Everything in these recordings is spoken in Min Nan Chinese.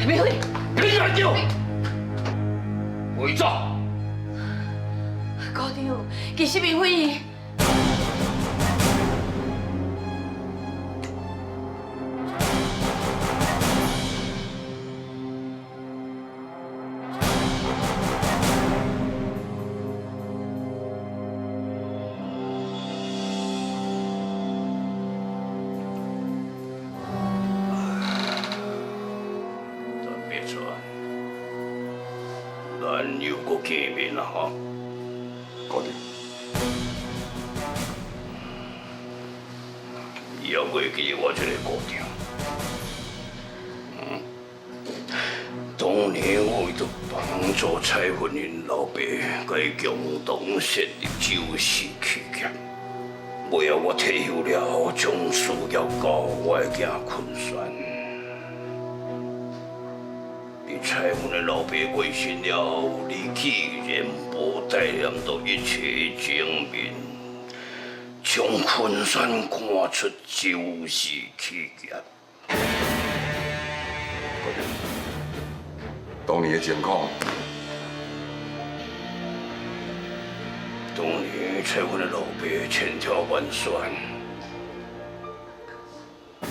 明辉，你来叫，为怎？高长，其实明辉。咱又阁见面啦，吼！高长，你犹阁会记得我这个高长？嗯，当年我为著帮助彩云𪜶老爸，共伊共同设立周氏企业，尾仔我退休了后，将事业交我的囝坤山。彩云的老爸过身了后，你既然无代念到一切证明，将昆山赶出周氏企业。高长，当年的情况，当年彩云的老爸千挑万选，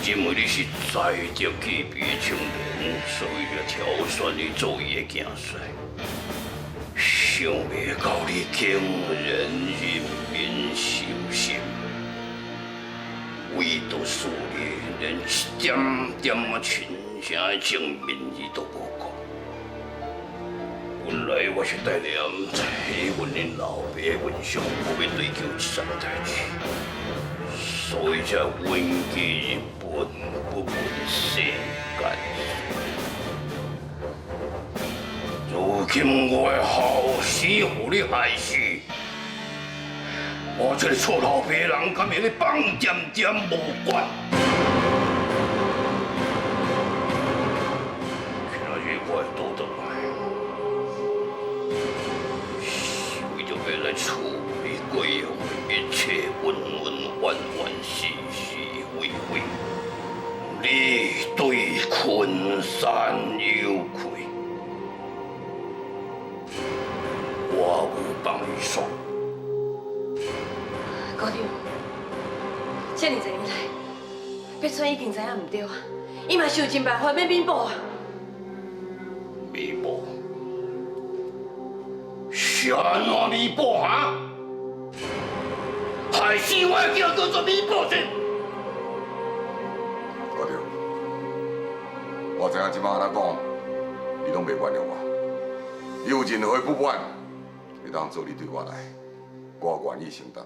认为你是才德具备的青年，所以才挑选你做伊的囝婿。想袂到你竟然人民受心，为著事业，连一点点仔亲情的证明你都无顾。本来我是带念彩云𪜶老爸的份上，无欲追究这桩代志，所以才问计日本，不问世间事。如今我的后生予你害死，我这个臭老爸人敢会咧放恬恬无管？今仔日我会倒转来，是为著欲来处理过往的一切恩恩怨怨、是是非非。你对昆山有愧，我无放伊爽。高长，遮尔济年来，碧川已经知影毋对啊，伊嘛想尽办法欲弥补啊。弥补？是按怎弥补啊？害死我的囝叫做弥补者？高长，我知影这摆按怎讲，你拢袂原谅我。你有任何不满，会当做你对我来，我愿意承担。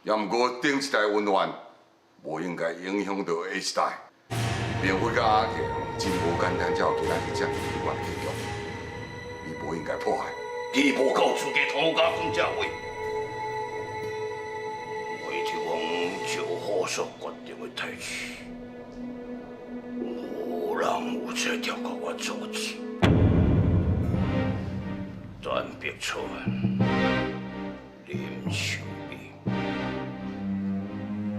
也毋过顶一代恩怨，无应该影响到下一代。明辉佮阿强真无简单，才有今仔日这么美满的结局。你无应该破坏。你无够资格同我讲这话。为着阮招呼所决定的代志，无人有这条件我阻止。陈碧川、林秋美，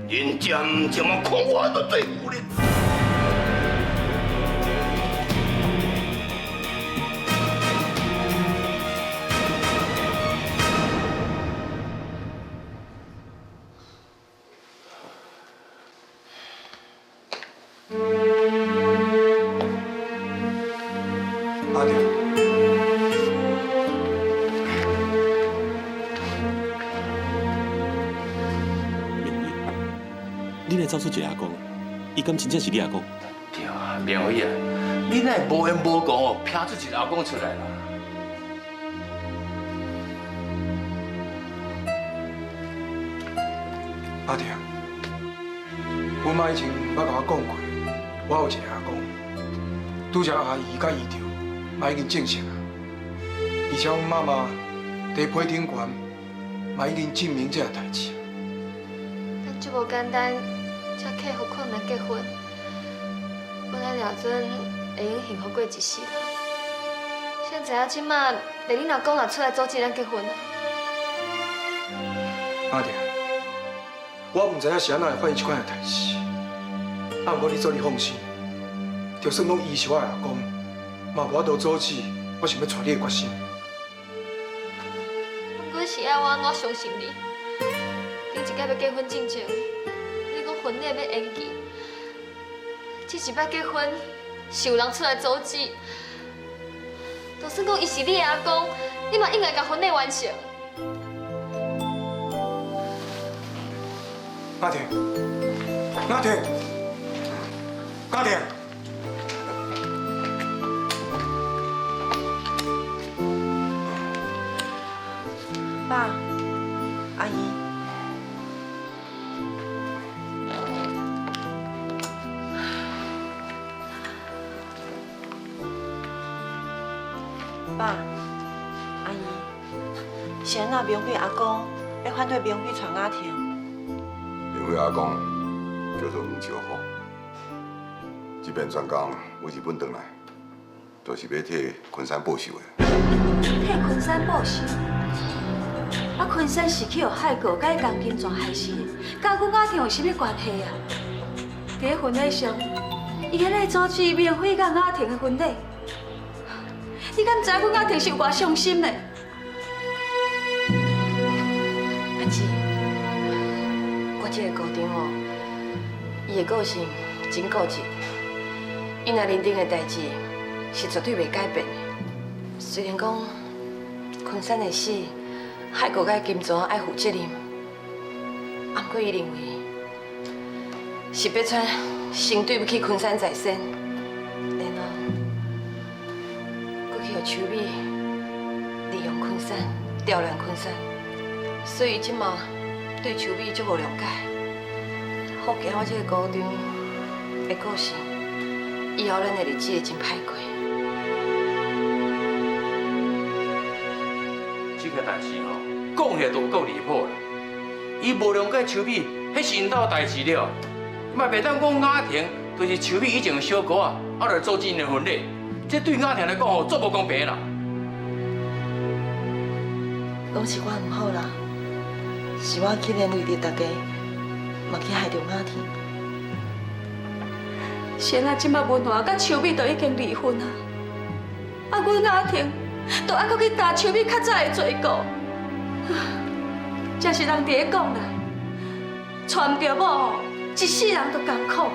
恁渐渐仔看我都对付你。阿弟，明辉，你来走出一个阿公，伊敢真正是你阿公？对啊，明辉啊，你哪会无缘无故哦，拼出一个阿公出来啦？阿弟，阮妈以前捌共我讲过，我有一个阿公，拄才阿姨佮姨丈嘛已经证实啊，而且阮妈妈伫批顶悬嘛已经证明这个代志。咱足无简单，才克服困难结婚，本来俩阵会用幸福过一世人。谁知影这马连恁阿公也出来阻止咱结婚啊？阿弟，我毋知影是按怎会发生这款的代志，啊，毋过你做你放心，伫就算講伊是我的阿公，嘛無法度阻止我想欲娶你的決心。毋過是愛我按怎相信你？頂一擺欲結婚進前，你講婚禮欲延期，這一擺結婚是有人出來阻止。就算講伊是你的阿公，你嘛應該共婚禮完成。雅婷，雅婷，雅婷。爸，阿姨，爸，阿姨，是按怎明辉阿公欲反對明輝娶雅婷？明輝阿公叫做黃秋福，這邊專工為日本轉來，就是欲替昆山報仇的。替昆山報仇？啊，昆山是去予害過，佮伊仝金泉害死的，佮阮雅婷有啥物關係啊？佇咧婚禮上，伊遐咧阻止明輝佮雅婷的婚禮，你敢知阮雅婷是有偌傷心的？阿姊，我這個姑丈哦，伊的個性真固執，伊若認定的代誌是絕對袂改變的。雖然講昆山的死，海國佮金泉愛負責任，啊，毋過伊認為是白川先對不起昆山在先，然後閣去予秋美利用昆山、刁難昆山，所以這馬對秋美足無諒解。好驚我這個姑丈的個性，以後咱的日子會真歹過。這個代誌吼，講起來都有夠離譜啦！伊無諒解秋美，彼是𪜶兜的代誌了，嘛袂當講雅婷就是秋美以前的小姑仔，啊來阻止𪜶的婚禮，這對雅婷來講吼，足無公平啦！攏是我毋好啦，是我去連累著大家，嘛去害著雅婷。是按怎這馬文華佮秋美都已經離婚啊，啊，阮雅婷都猶閣去擔秋美較早的罪過，這是人佇咧講啦，娶毋著某，一世人都艱苦。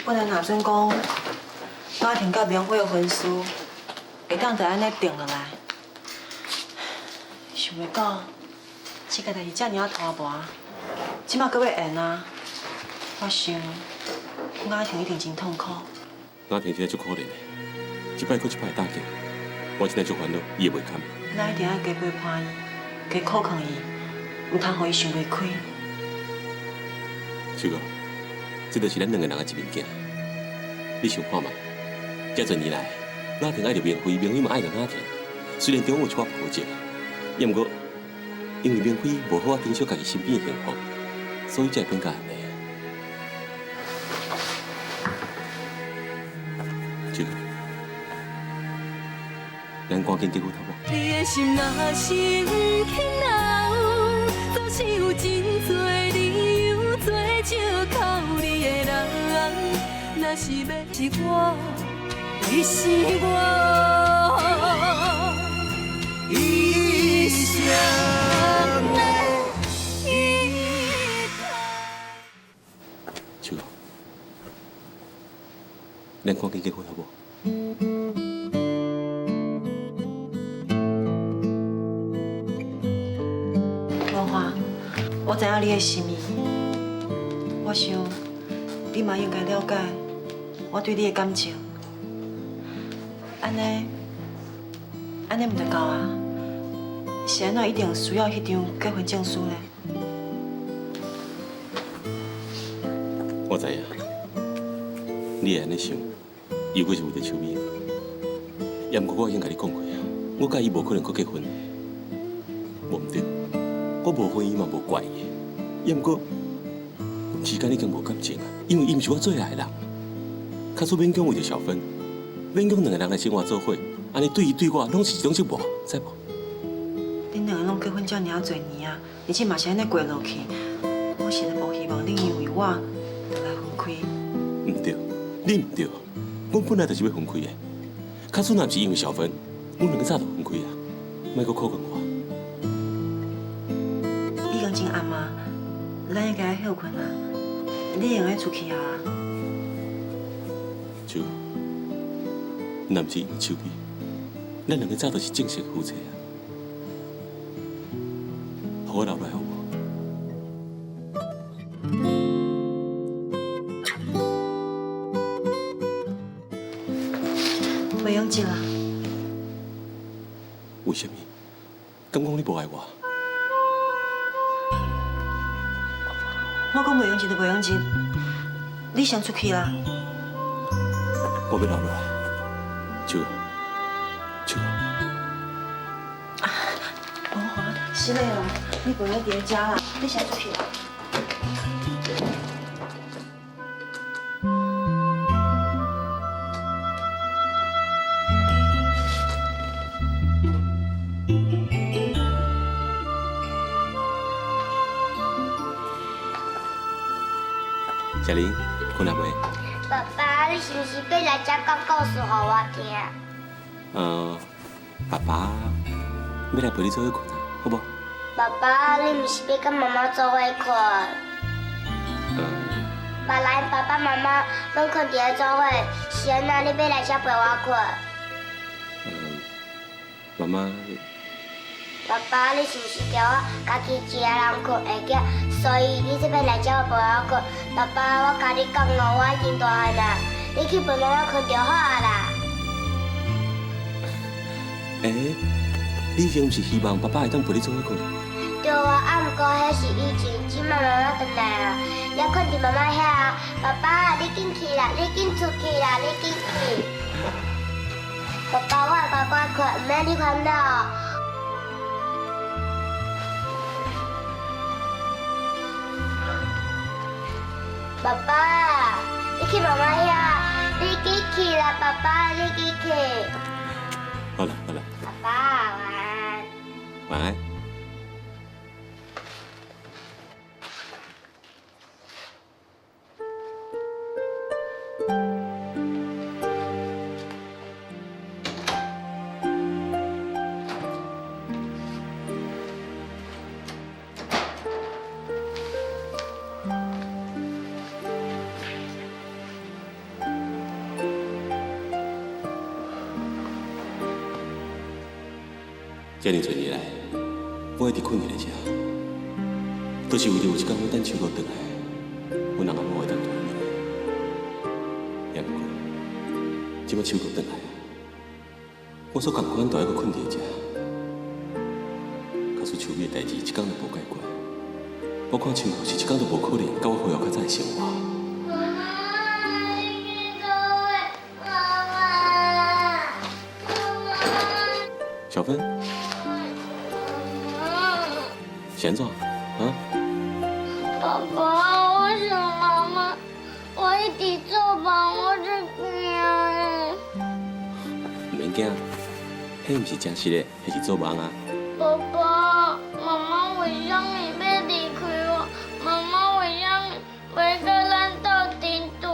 本來若準講，雅婷佮明輝的婚事會當就按呢定落來，想袂到這個代誌遮爾仔拖磨，這馬閣欲延啊！我想雅婷一定真痛苦。雅婷真正足可憐的，這擺閣這擺打擊，我真正足煩惱，伊會袂堪。咱一定愛加陪伴伊，加苦勸伊，毋通予伊想袂開。秋哥，這就是咱兩个人的一面鏡。你想看覓？這濟年來，雅婷愛著明輝，明輝嘛愛著雅婷。雖然中間有一寡波折，也毋過因為明輝無好好珍惜家己身邊的幸福，所以才會變甲按呢。秋哥，咱趕緊結婚好無？你的心若是毋肯留，總是有真濟理由做借口你的人。若是欲是我，你是我一生的依靠。秋哥，咱趕緊結婚好無？文華，我知影你的心意，我想你嘛應該了解我對你的感情。按呢，按呢毋就夠啊？是按怎一定需要彼張結婚證書呢？我知影，你會按呢想，又閣是為著秋美。也毋過我已經共你講過啊，我佮伊無可能閣結婚。無毋對，我無恨伊嘛無怪伊，也毋過之间已经无感情啊，因为伊毋是我最爱的人。假使勉强为著小芬，勉强两个人来生活做伙，按呢对伊对我拢是一种折磨，知无？恁两个拢结婚遮尔仔济年啊，而且嘛是按呢过落去，我实在无希望恁因为我就来分开。毋对，你毋对，阮本来就是欲分开的。假使若毋是因为小芬，阮两个早就分开啊，莫阁苦劝我。已经真暗啊，咱应该爱歇睏啊。你会用得出去啊？秋，若毋是因为秋美，咱两个早就是正式夫妻啊。予我留落来好无？袂用接啦。为什么？敢讲你无爱我？我讲袂用接就袂用接，你先出去啦。我欲留落来，秋，秋。啊，文华，失礼啦，你袂用伫遮啦，你先出去啦。小玲，困了未？爸爸，你是毋是欲来遮讲故事予我听？爸爸欲来陪你做伙睏啊，好无？爸爸，你毋是欲佮妈妈做伙睏？别人爸爸妈妈拢睏伫咧做伙，是按怎你欲来遮陪我睏？妈妈。爸爸，你是毋是叫我家己一个人睏会惊，所以你才欲来遮陪我睏？爸爸，我共你讲哦，我已经大汉啦，你去陪妈妈睏就好啊啦。欸，你以前毋是希望爸爸会当陪你做伙睏？对啊，啊，毋过彼是以前，这摆妈妈转来啊，犹睏伫妈妈遐啊。爸爸，你紧去啦，你紧出去啦，你紧去。爸爸，我会乖乖睏，毋免你烦恼。爸爸，你去妈妈遐，你紧去啦，爸爸，你紧去。好啦好啦。爸爸，晚安。晚安。遮尔济年来，我一直睏伫咧遮，都是为著有一天我等秋哥转来，阮翁仔某会当团圆。也毋过，这摆秋哥转来，我所仝款都犹阁睏伫遮。假使秋美的代志一工都无解决，我看秋是一工都无可能佮我恢复较早的生活。妈妈，你去佗位？妈妈，妈妈。小芬。是按怎？啊？爸爸，我想妈妈，我一直做梦，我就惊。毋免惊，彼毋是真实的，彼是做梦啊。爸爸，妈妈为啥物欲离开我？妈妈为啥物欲佮咱斗阵蹛？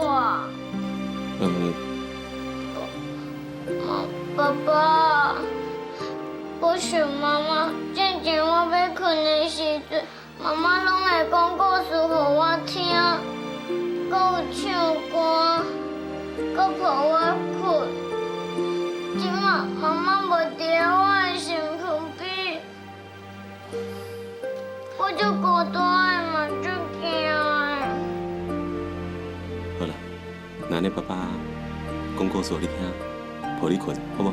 爸爸，我想妈妈。之前我欲睏的时阵，妈妈拢会讲故事予我听，阁有唱歌，阁抱我睏。这摆妈妈无伫我的身躯边，我足孤单的嘛，足惊的。好啦，那按呢爸爸讲故事予你听，抱你睏，好无？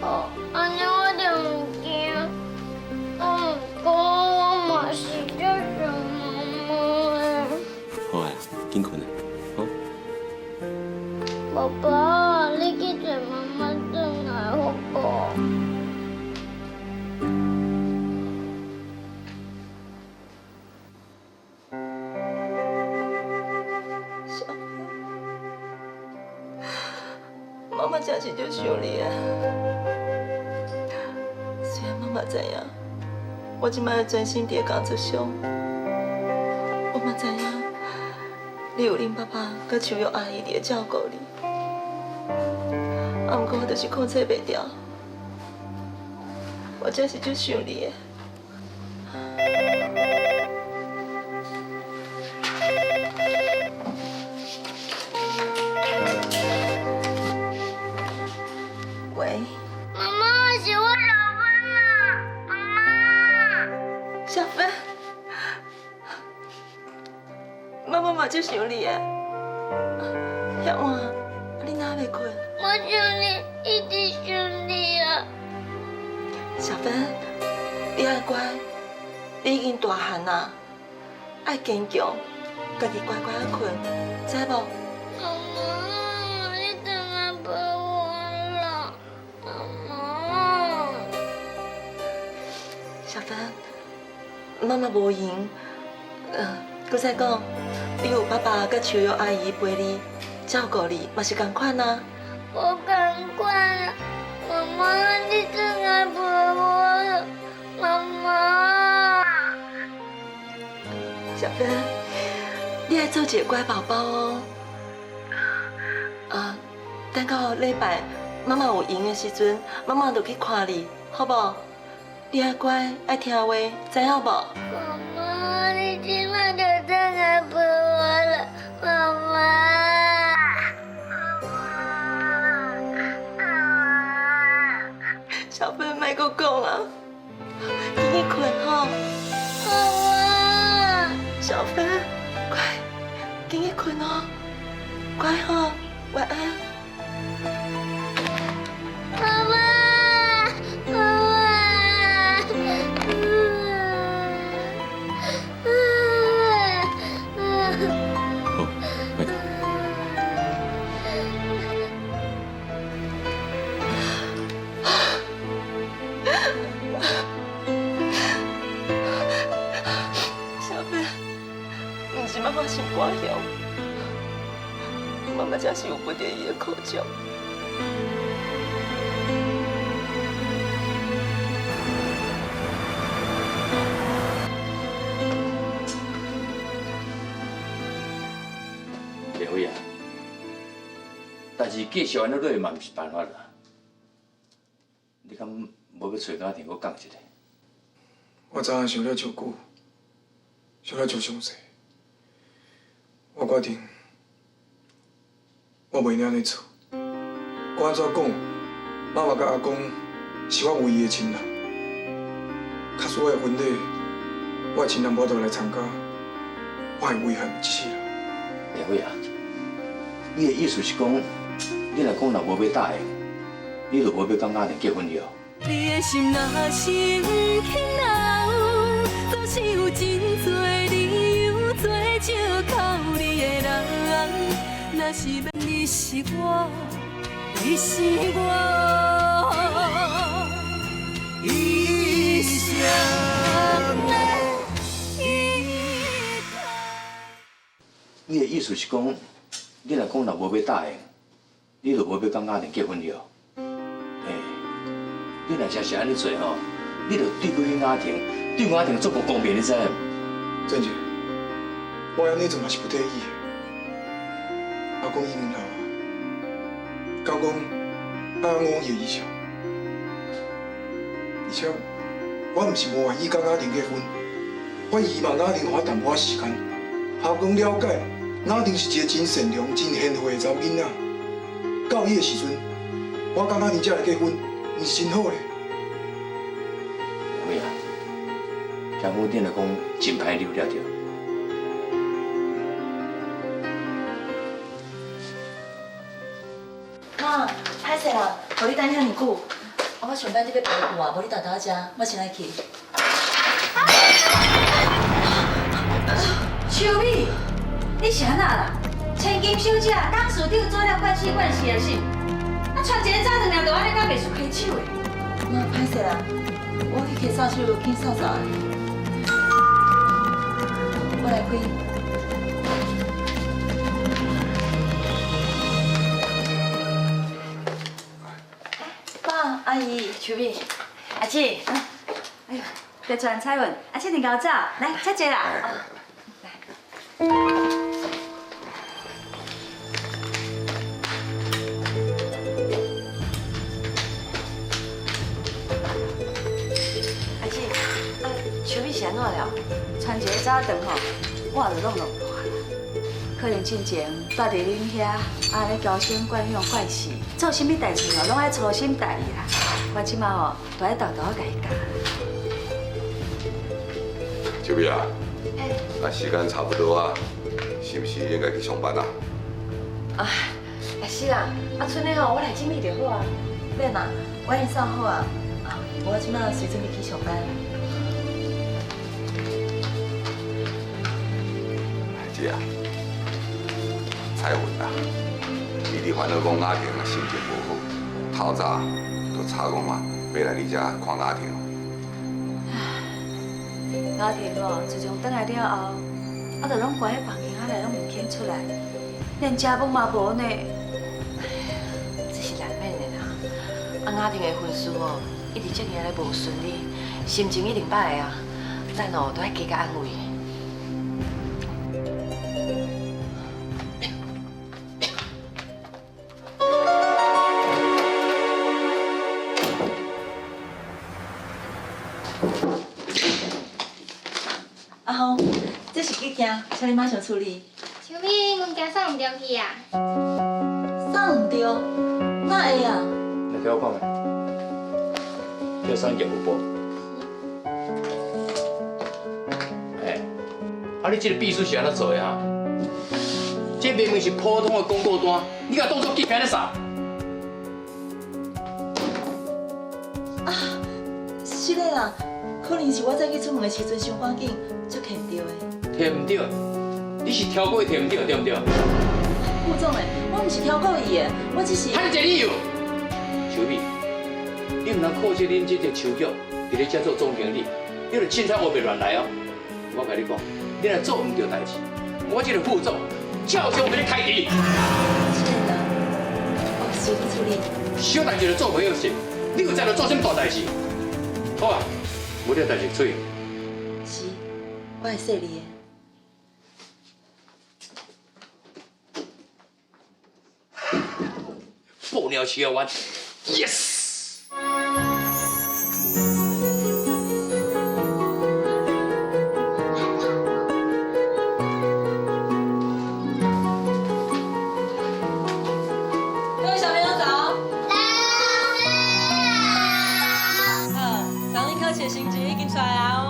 好，按呢我就毋惊。毋过我嘛是足想妈妈的。好啊，紧睏啊，好。爸爸，你去揣妈妈转来好无？妈妈真是足想你的。虽然妈妈知影，我这摆专心伫咧工作上，我嘛知影，你有恁爸爸佮秋玉阿姨伫咧照顾你，啊，毋过我就是控制袂牢，我真是足想你的。喂，妈妈，是我小芬啦，妈妈。小芬，妈妈嘛足想你的。遐晚，你哪袂睏？我想你，一直想你啊。小芬，你爱乖，你已经大汉啊，爱坚强，家己乖乖仔睏，知无？妈妈，你转来陪我啦，妈妈。小芬，妈妈无闲，阁再讲，你有爸爸佮秋玉阿姨陪你，照顾你，嘛是仝款啊。无仝款啊，妈妈，你转来陪我啦，妈妈。小芬，你爱做一个乖宝宝哦。啊，等到礼拜妈妈有闲的时阵，妈妈就去看你，好无？你爱乖，爱听话，知影无？妈妈，你这摆就转来陪我了，妈妈。小芬，莫阁讲啊，紧去睏吼。妈妈。小芬，乖，紧去睏哦，乖吼，晚安。妈妈，妈妈。好，莫哭。小芬，毋是妈妈心肝凶，妈妈真是有不得已的苦衷。丽辉啊，代志继续按呢落去嘛，毋是办法啦。你敢无欲揣家庭阁讲一下？我知影想了足久，想了足详细，我决定，我袂用按呢做。不管按怎讲，妈妈佮阿公是我唯一的亲人。假使我的婚礼，我的亲人无法度来参加，我会遗憾一世人。丽辉啊，你的意思是讲，你若讲若无欲答应，你就无欲佮雅婷结婚了？你的心若是毋肯留，总是有真多理由做借口你的人。若是欲你是我，你是我一生的依靠。你的意思是讲，你若讲若无欲答应，你就无欲佮雅婷结婚了？欸，你若真是按呢做吼，你就对不起雅婷，对雅婷足无公平，你知无？郑姐，我按呢做嘛是不得已的。阿公已经老啊，敢讲爱按我伊的意思，而且我毋是无愿意佮雅婷结婚，我希望雅婷予我淡薄仔时间，阿公了解雅婷是一个真善良、真贤惠的查某囡仔。到彼个时阵，我佮雅婷才来结婚，毋是真好咧？丽辉啊，听讲恁阿公真歹留了对？妈，歹势啦，予你等遐尔久。我上班伫咧陪有啊，无你沓沓食，我先来去。秋美，你是按怎啦？千金小姐，董事长做了关系关系的是？啊，穿一个早顿尔，就按呢敢袂输牵手的？妈，歹势啦，我去牵扫帚，紧扫扫的。我来开。阿姨，秋美，阿姊，哎呦，别传彩云，阿姊你𠢕走，来，请坐啦。阿姊，啊，秋美是按怎了？传一个早顿吼，我就拢弄破啦。可能进前住伫恁遐，啊，咧娇生惯养惯势，做啥物代志哦，拢爱粗心大意啦。我这马吼，都爱沓沓仔共伊教。秋美啊，啊，时间差不多啊，是毋是应该去上班啊？啊，是啦，啊，賰的吼，我来整理就好啊。免啦，我已经送好啊。啊，我这马随准备去上班。姐啊，彩云啊，伊伫烦恼讲雅婷啊心情无好，透早就吵讲啊，欲来你遮看雅婷。雅婷哦，自从转来了后，啊，就拢关喺房间仔内，拢毋肯出来，连食饭嘛无呢。这是难免的啦。啊，雅婷的婚事哦，一直遮尔咧无顺利，心情一定歹啊。咱哦都爱加加安慰。阿红，这是急件，请你马上处理。秋美，阮惊送毋著去啊！送毋著？哪会啊？来替我看觅，这产业有报。哎，啊你这个秘书是按怎做的啊？这明明是普通的广告单，你共当作寄片咧啥？啊，是的啦，可能是我早起出门的时阵伤赶紧，才摕毋著的。摕毋著？你是超过摕毋著，对毋对？副总的，我毋是超过伊的，我只是。还有一个理由，秋美，你毋通靠这恁这个手脚，伫咧遮做总经理，你著凊彩乌白乱来哦。我共你讲，你若做毋著代志，我这个副总照常予你开除。是的，我随去处理。小代志就做袂好势，你有才就做啥物大代志？好啊，无这代志处理。是，我会细腻的。布尿饲完，yes。各位小朋友早。好，昨日考试的成绩已经出来啊哦。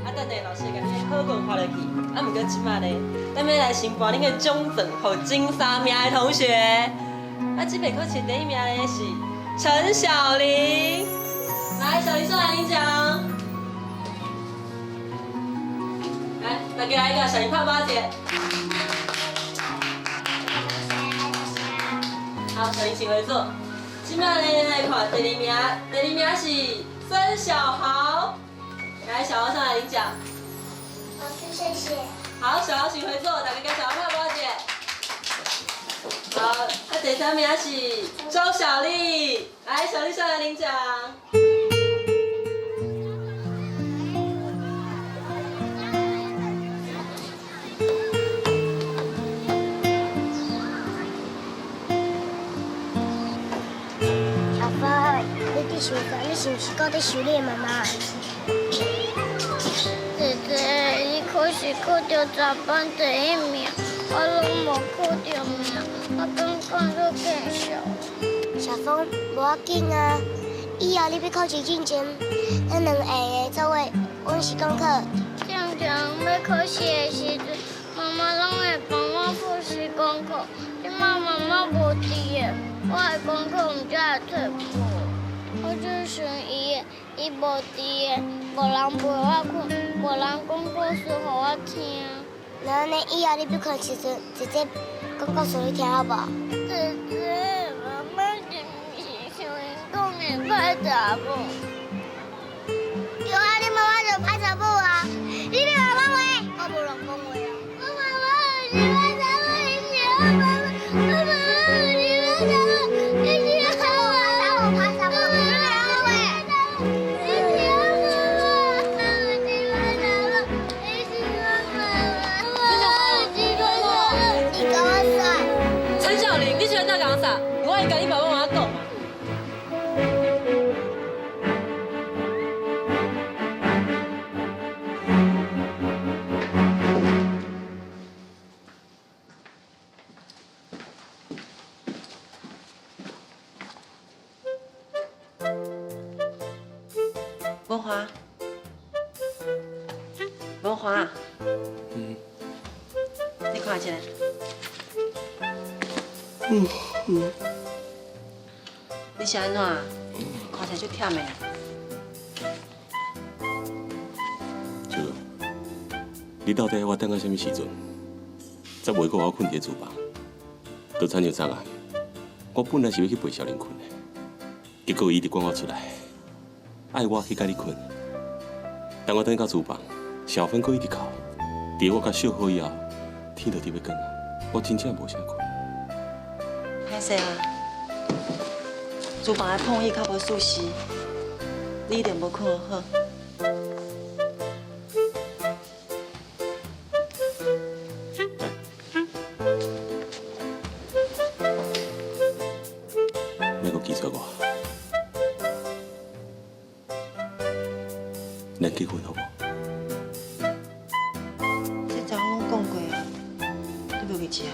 啊，等下老师会共恁的考卷发落去。啊，毋过这摆呢，咱欲来先颁恁的奖状，予前三名的同学。啊，这摆考试第一名呢是陈小玲，来，小玲上来领奖。来，大家来一个小玲拍八节。好，小玲请回座。这摆呢来看第二名，第二名是孙小豪，来，小豪上来领奖。老师谢谢。好，小豪请回座，大家给小豪拍八节。好，啊，第三名是周小丽，来，小丽上来领奖。小芬，你伫想啥？你是毋是阁伫想你的妈妈？姐姐，你考试考著十班第一名，我拢无考著名，我感觉足见笑。小峰，无要紧啊，以后你欲考试进前，咱两个会做伙温习功课。正常欲考试的时阵，妈妈拢会帮我复习功课。这摆妈妈无伫的，我的功课毋才会退步。我就想伊的，伊无伫的，无人陪我睏，无人讲故事予我听。那按呢，以后你欲睏时阵，姐姐讲故事予你听好无？姐姐，妈妈是毋是像𪜶讲的歹查某？对啊，你妈妈就歹查某啊！你别乱讲话，我无乱讲话啊！我妈妈是歹查某，你是我妈妈，我妈妈是歹查某，你是我妈妈，我歹查某，你會共你爸爸媽媽講。文華，文華，嗯，你看一下。你是按怎？看起來足忝的。秋，你到底我等到啥物時陣，才袂閣予我睏佇廚房？就親像昨暗，我本來是欲去陪小玲睏的，結果伊一直趕我出來，愛我去佮你睏。當我轉到廚房，小芬閣一直哭，佇我共惜好以後，天就佇欲光啊，我真正無啥睏。歹勢啊，廚房的碰椅較無舒適，你一定無睏好。莫閣拒絕我，咱結婚好無？這昨昏攏講過啊，你無記住啊？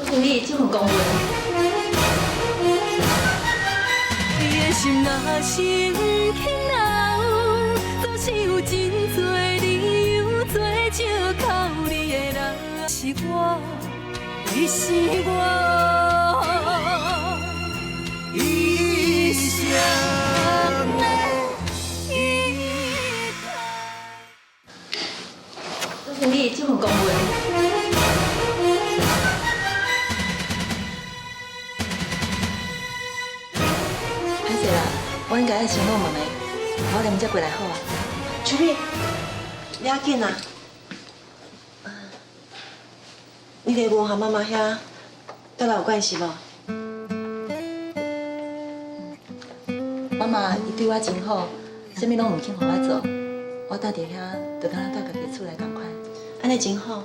祝你這份公文。你的心若是毋肯留，总是有真多理由做借口。你的人是我，你是我一生的依靠。祝你這份公文。我應該愛先問問的，我踮才過來好啊。秋美，你較緊啊！你佇文華媽媽遐，對咱有關係無？媽媽伊對我真好，啥物攏毋肯予我做，我蹛佇遐就敢若蹛家己厝內仝款。按呢真好。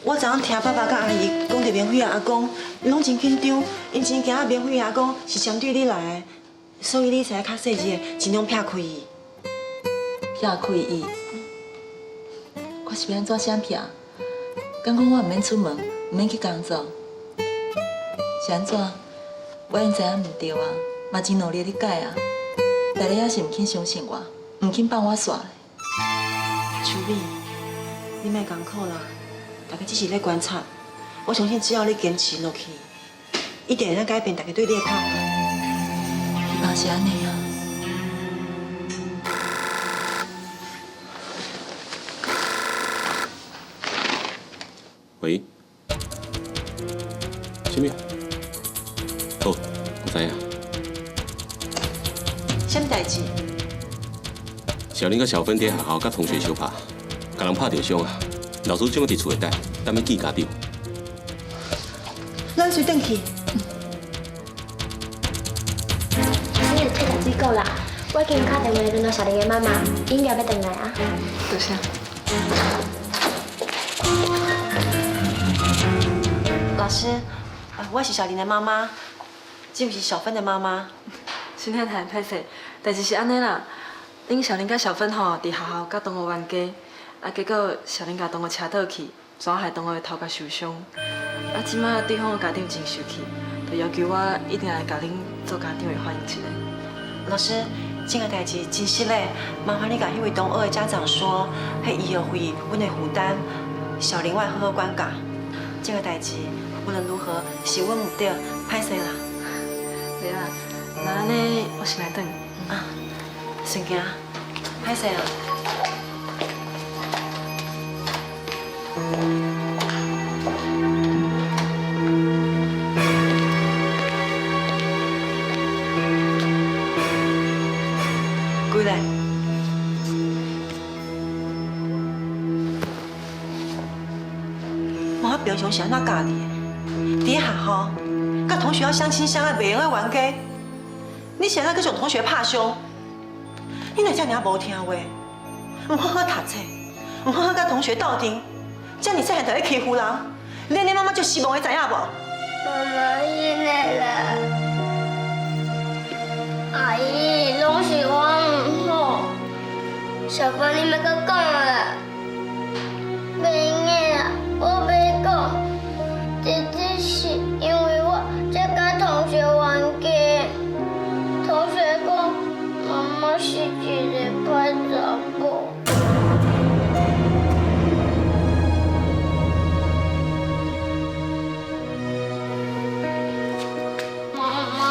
我昨昏聽爸爸佮阿姨講著明輝阿公，𪜶攏真緊張，𪜶真驚明輝阿公是針對你來的，所以你才較細緻的盡量撇開伊。撇開伊？我是欲按怎想撇？敢講我毋免出門，毋免去工作？是按怎？我已經知影毋對啊，嘛真努力咧改啊，大家猶是毋肯相信我，毋肯放我煞。秋美，你莫艱苦啦。大家只是咧觀察，我相信只要你堅持落去，一定會當改變大家對你的看法。希望是按呢啊。喂，啥物？好，我知影。啥物代誌？小玲佮小芬佇學校佮同學相拍，共人拍著傷啊！老師這馬佇厝內底，等欲見家長。咱隨轉去。你有去食水果啦？我已經敲電話聯絡小玲的媽媽，應該欲轉來啊。多謝。老師，我是小玲的媽媽，這位是小芬的媽媽。孫太太，歹勢，代誌是按呢啦。恁小玲佮小芬吼，佇學校佮同學冤家。啊！結果小玲共同學車倒去，怎害同學的頭殼受傷。啊！這馬對方的家長真生氣，就要求我一定來共恁做家長的反映一下。老師，這個代誌真失禮，麻煩你共彼位同學的家長說，彼醫藥費阮會負擔，小玲我會好好管教。這個代誌無論如何是阮毋對，歹勢啦。袂啦，那按呢我先來轉。啊，先行，歹勢啊。過來。我平常是按怎教你的？佇學校，佮同學要相親相愛，袂用得冤家。你是按怎閣將同學拍傷？你哪遮爾無聽話？毋好好讀冊，毋好好佮同學鬥陣，遮爾細漢就咧欺負人，连你妈妈就失望，你知影无？妈妈，是的啦。阿姨，拢是我唔好，小芬你莫阁讲啦，袂用的啦，我袂讲，这只是因为我才佮同学冤家，同学讲妈妈是一个歹查某。妈妈，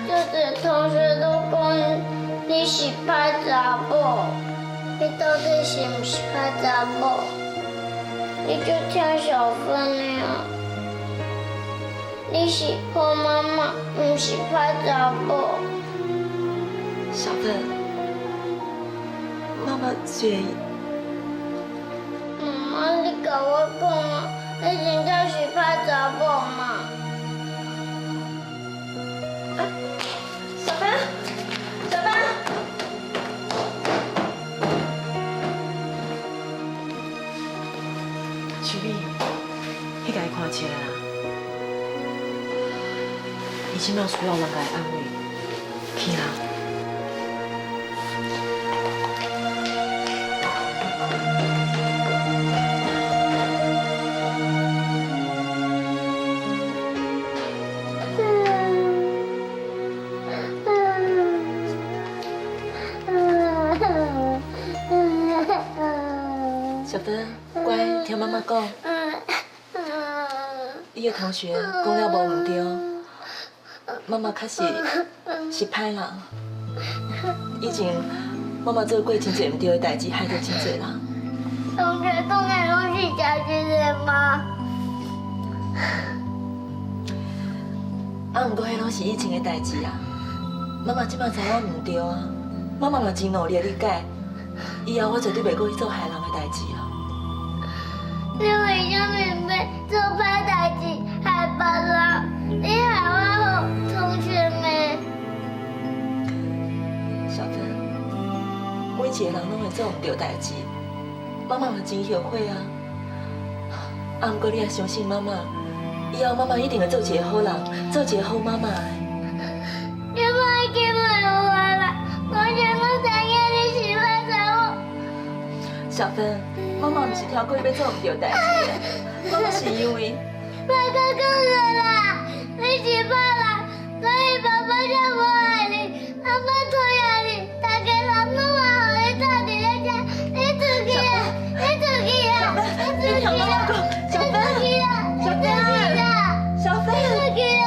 就是同学都讲你是歹查某，你到底是毋是歹查某？你就听小芬的啊，你是好妈妈，毋是歹查某。小芬，妈妈虽然……妈妈，你共我讲啊，你真正是歹查某嘛？小芬，小芬，秋美，去共伊看一下啦。伊这摆需要人共伊安慰，去啦。小芬，乖，听妈妈讲。你的同学讲了无毋对，妈妈确实是歹人。以前妈妈做过真济毋对的代志，害到真济人。同学讲的拢是真实的吗？啊，毋过彼拢是以前的代志啊。妈妈这摆知影毋对啊，妈妈嘛真努力咧改，以后我绝对袂阁去做害人的代志啊。你为啥物欲做歹代志害别人？你害我予同学骂。小芬，每一个人拢会做毋对代志，妈妈嘛真后悔啊。啊，毋过你也相信妈妈，以后妈妈一定会做一个好人，做一个好妈妈的。你莫去骂我啦，我全拢知影你是歹查某。小芬，妈妈毋是超过欲做毋对代志的，妈妈是因为…… 莫阁讲了啦，你是歹人，所以爸爸才无爱你，妈妈讨厌你，大家人拢嘛予你罩伫咧遮，你出去啦，你出去啦，你出去啦，小芬，你出去啦，小芬，小芬，你出去啦。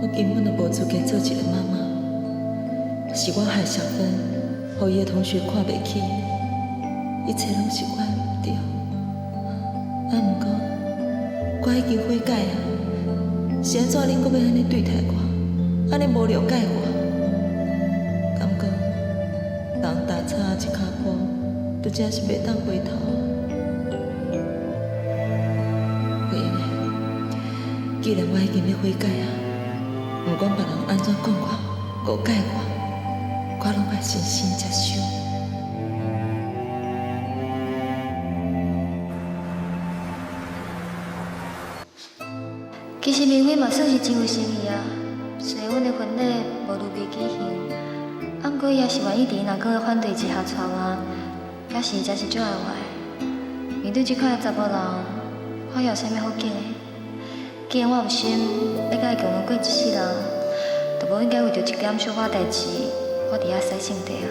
我根本就无资格做一个妈妈，是我害小芬，予伊的同学看袂起，一切拢是我的毋对。啊，毋过我已经悔改啊，是按怎恁阁欲按呢对待我，按呢无谅解我？感觉人踏差一跤步，就真是袂当回头。袂用的，既然我已经欲悔改啊，毋管别人按怎讲我、误解我，我拢爱深深接受。其实明辉嘛算是真有诚意啊，虽然阮的婚礼无如期举行，啊，毋过伊也是愿意伫𪜶阿公的反对之下娶我，表示真是足爱我的。面对这款的查埔人，我有啥物好拣的？既然我有心欲佮伊共同过一世人，就无应该为著一点小可代志，我伫遐使性地啊。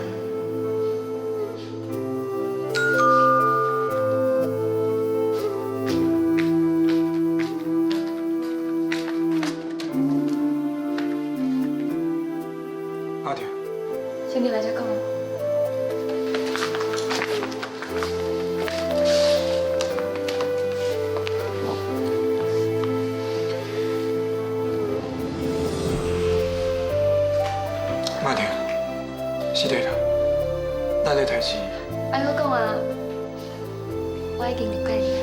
阿婷，先入来再讲。马婷，是的啦，咱的代志，爱阁讲啊，我已经谅解你啊。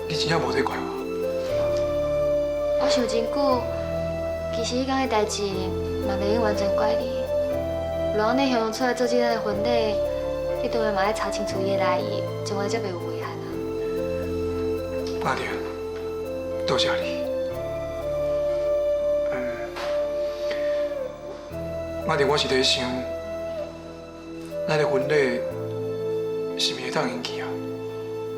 你真正无在怪我。我想真久，其其实彼工的代志嘛袂用完全怪你。如按呢形容出来做这个婚礼，你当然嘛爱查清楚伊的来意，将来才袂有遗憾啊。阿婷，多谢你。阿婷，我是伫想，咱的婚礼是毋是会当延期啊？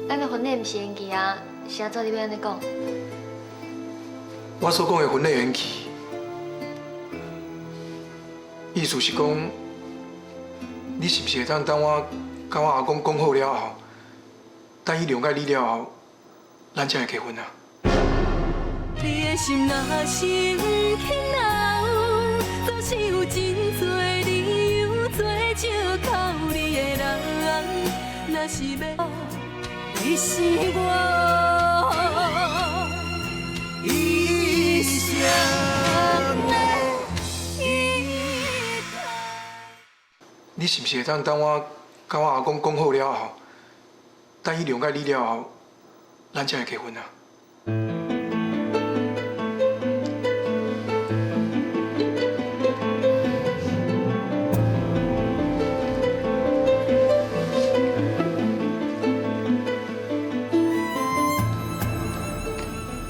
咱的婚礼毋是延期啊，是按怎你欲按呢讲？我所讲的婚礼延期，意思是讲，你是毋是会当等我佮我阿公讲好了后，等伊谅解你了后，咱才会结婚啊？你的心若是毋肯留，总是有真多理由做借口你的人。若是欲，你是我一生的依靠。你是毋是会当等我佮我阿公讲好了后，等伊谅解你了后，咱才会结婚啊？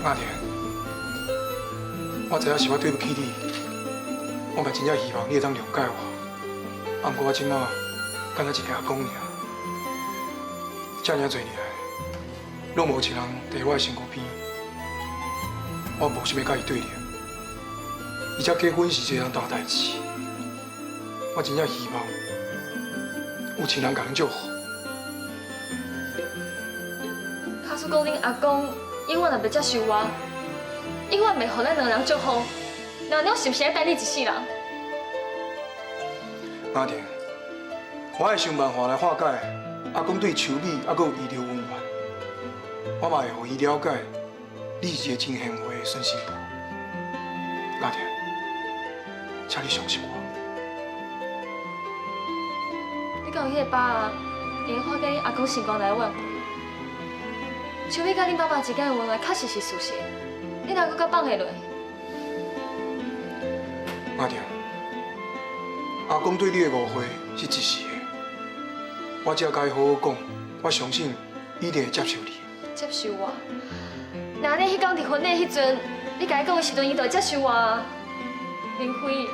阿婷，我知影是我对不起你，我嘛真正希望你会当谅解我。啊，毋过我这马敢若一个阿公尔，这尔济年来，拢无一人伫我的身躯边，我无想欲佮伊对立。而且结婚是一件大代志，我真正希望有一人共阮祝福。假使讲恁阿公永远也袂接受我，永远袂予咱两个人祝福，那你是毋是爱等你一世人？阿婷，我会想办法来化解阿公对秋美犹阁有遗留恩怨，我嘛会予伊了解，你是一个真贤惠的孙媳妇。阿婷，请你相信我。你敢有彼个把握，会用化解恁阿公心肝内的怨恨？秋美佮恁爸爸之间的恩爱确实是事实，你哪阁敢放下落？阿婷，阿公对你的误会是一时的，我只要佮伊好好讲，我相信伊一定会接受你。接受我？那你彼工伫婚礼彼阵，你共伊讲的时阵，伊就会接受我啊？林辉，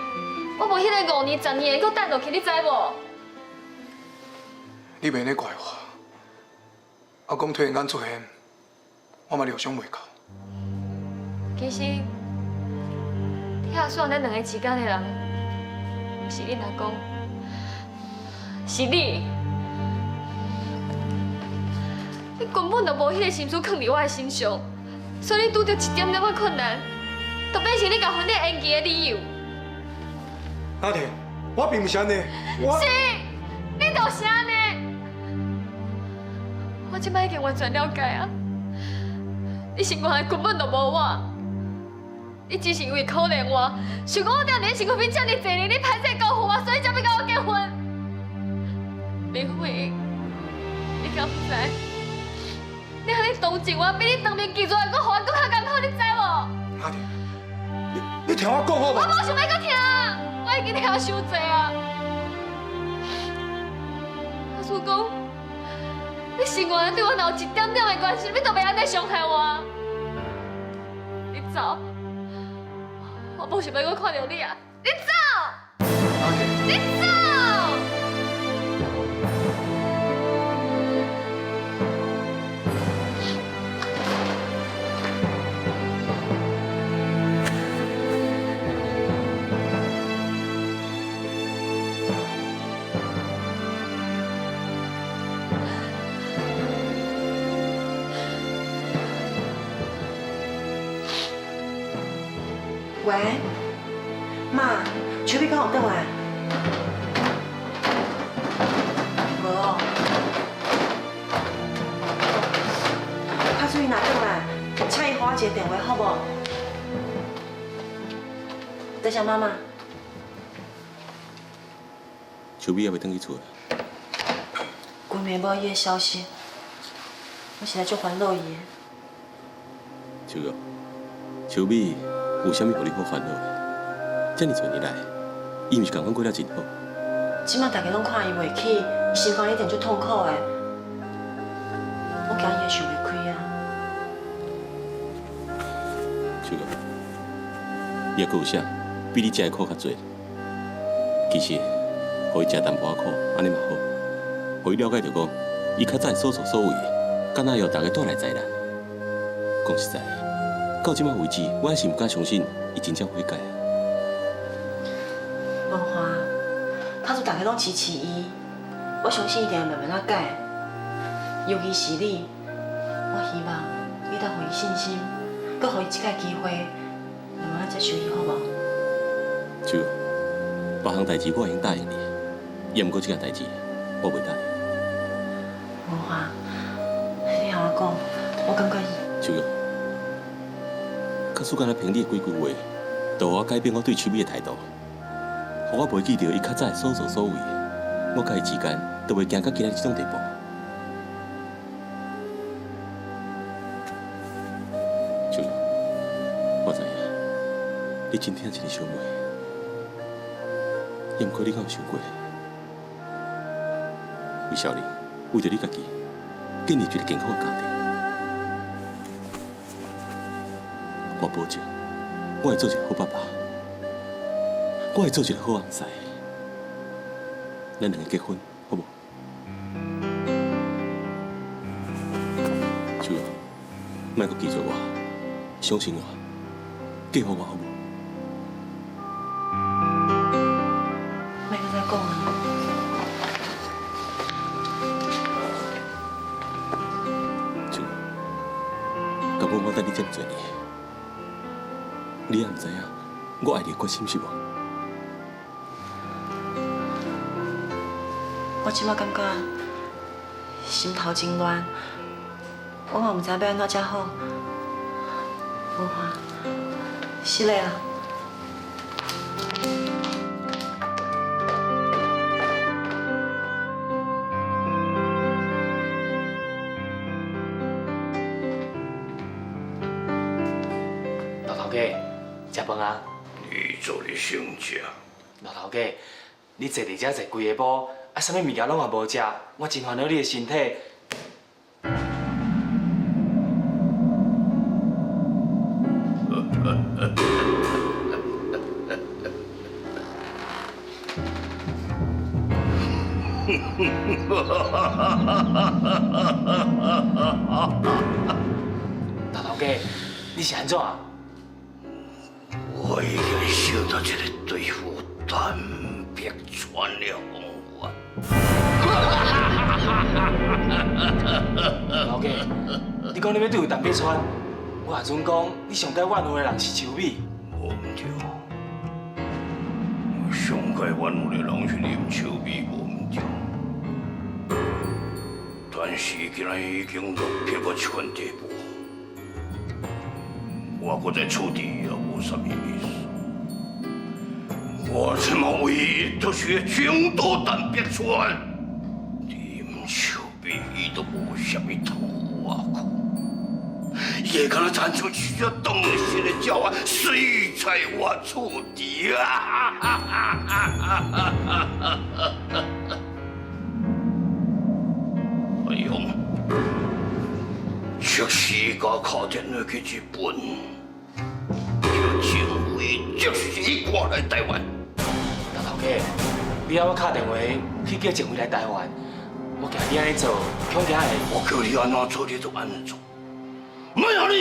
我无彼个5年、10年会阁等落去，你知无？你袂咧怪我，阿公突然间出现，我嘛料想袂到。其实，拆散咱两个之间的人，毋是恁阿公，是你。你根本就无彼个心思囥伫我的身上，所以你拄著一点点仔困难，就变成你共婚礼延期的理由。阿婷，我并毋是按呢，我是，你就是按呢。我这摆已经完全了解啊，你心肝内根本就无我，你只是因为可怜我，想讲我踮你身躯边这么济年，你歹势辜负我，所以才欲佮我结婚。林慧，你敢毋知？你按呢同情我，比你当面拒绝我，阁予我阁较艰苦，你知无？阿婷，你听我讲好无？我无想欲阁听，我已经听伤济啊。阿叔讲，你心肝内对我若有一点点的关心，你就袂按呢伤害我。你走，我无想欲阁看著你啊！你走，你走。喂，妈，秋美敢有转来？无哦。假使伊若转来，请伊予我一个电话好无？多谢妈妈。秋美犹未转去厝。规暝无伊的消息，我实在足烦恼伊的。秋玉，秋美。有啥物予你好烦恼的？這爾濟年來，伊毋是仝款過了真好。這馬大家攏看伊袂起，伊心肝一定足痛苦的。我驚伊會想袂開啊。秋玉，猶閣有啥比你食的苦較濟？其實，予伊食淡薄仔苦，按呢嘛好，予伊了解著講，伊較早的所作所為，敢若予大家帶來災難。講實在，到這馬為止，我還是毋敢相信伊真正悔改啊。文華，假使大家攏支持伊，我相信伊一定會慢慢仔改。尤其是你，我希望你當予伊信心，閣予伊一擺機會，慢慢仔接受伊，好無？秋，別項代誌我會用答應你，也毋過這件代誌我袂答應。文華，你予我講，我感覺。秋玉，假使敢若憑你的幾句話，就予我改變我對秋美的態度，予我袂記著伊較早的所作所為，我佮伊之間都袂行到今仔日這種地步。秋玉，我知影，你真疼這个小妹，也毋過你敢有想過，為少年，為著你家己，建立一個健康的家庭，我保證，我會做一個好爸爸，我會做一個好翁婿。咱兩个結婚，好無？秋玉，莫閣拒絕我，相信我，嫁予我好無？莫閣再講啊！秋玉，敢講我等你這麼濟年，你也毋知影我愛你的決心是無？我這馬感覺心頭真亂，我嘛毋知欲按怎才好。文華，失禮啦。老頭家，食飯啊？你做你先食。老頭家，你坐佇遮坐規下晡，啊，啥物物件攏嘛無食，我真煩惱你的身體。老頭家，你是按怎？我已經想到一个對付陳碧川的方法。老家，你講你欲對付陳碧川，我也準講你上該怨恨的人是秋美。無毋對，我上該怨恨的人是林秋美，無毋對。但是今仔已經落魄到這款地步，我閣再處置也無啥物意思。我這馬唯一就是會拯救陳碧川，林秋美伊都無啥物通我靠，伊會敢若親像一隻當時的鳥仔，隨在我處置啊！哎呦，即時共敲電話去日本，叫政委即時趕來台灣。老頭家，你要我敲電話去叫政委來台灣，我驚你按呢做，恐驚會。我叫你按怎做，你就按怎做，莫予你。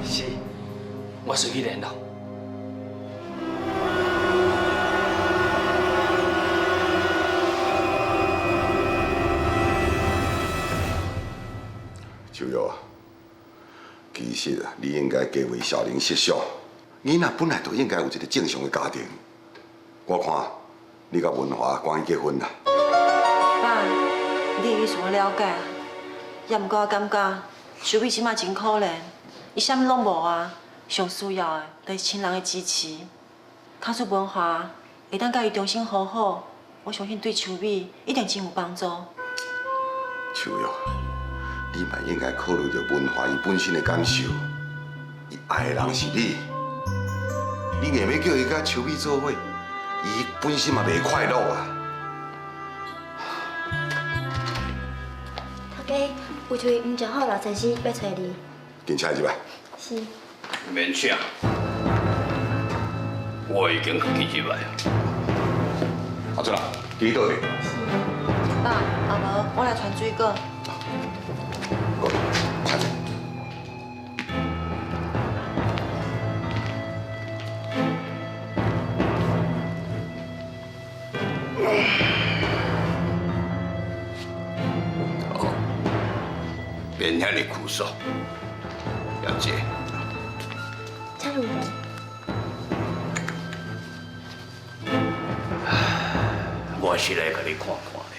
是，我隨去聯絡。秋玉啊，其實啊，你應該加為小玲設想，囡仔本來就應該有一個正常的家庭。我看你佮文華趕緊結婚啦。爸，你的意思我了解，也毋過我感覺秋美這馬真可憐，伊啥物攏無啊，上需要的就是親人的支持。假使文華會當佮伊重新和好，我相信對秋美一定真有幫助。秋玉，你嘛應該考慮著文華伊本身的感受，伊愛的人是你，你硬欲叫伊佮秋美做伙，伊本身嘛袂快乐啊。头家，有一位吴正好老先生欲揣你。紧请入来。是。免请，我已经家己入来。阿春啊，伫佗位？爸，阿无，我来传水果。过来，请坐。好，免遐尔苦涩，小姐。请入来。我是来共你看看的。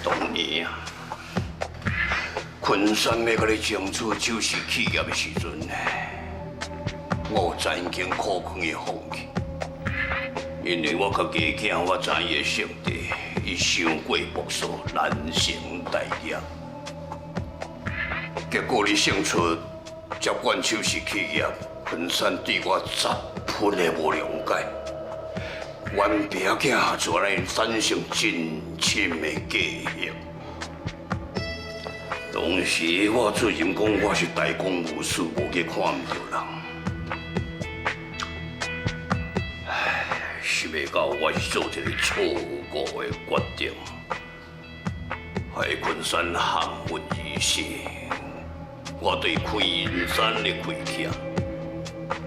当年啊，昆山欲共你争取手术企业的时阵呢，我曾经苦劝伊放弃，因为我家己的囝，我知伊的性格，伊伤过朴素，难成大业。结果你胜出接管手术企业，昆山对我十分的无谅解。阮爸仔囝就按呢产生真深的隔阂。当时我主任讲我是大公无私，无去看毋著人。唉，想袂到我是做一个错误的决定，害昆山含恨而死。我对昆山的亏欠，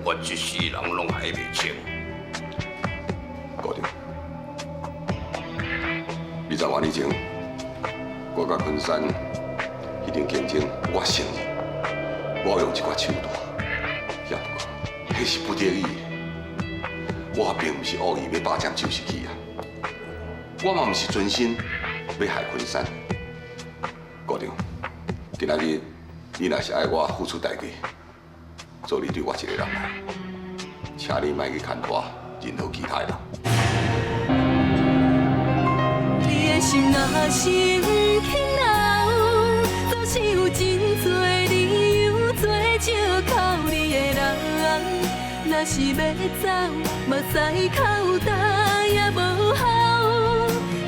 我一世人拢还袂清。高长，20外年前，我佮昆山彼场竞争，我承认我用一寡手段，也毋过，彼是不得已的。我并毋是恶意欲霸占手术企业，我嘛毋是存心欲害昆山。高长，今仔日你若是爱我付出代价，做你对我一个人来，请你莫去牵拖任何其他的人。你的心若是毋肯留，总是有真济理由做借口你的人。若是欲走，目屎哭焦也无效。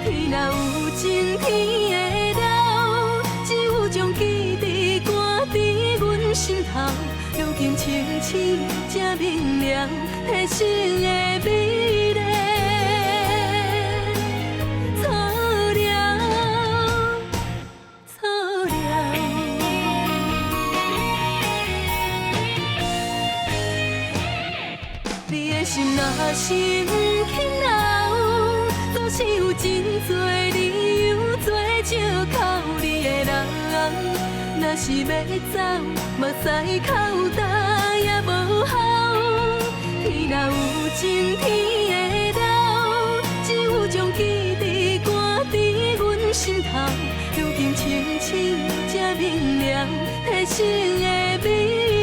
天若有情天会老，只有将记忆赶伫阮心头。如今清醒才明了，提醒的美丽。错了，错了。你的心若是毋肯留，总是有真济理由做借口你的人。若是欲走，目屎哭焦也无效。天若有情天会老，只有将记忆赶伫阮心头。如今清醒才明了，提醒的美。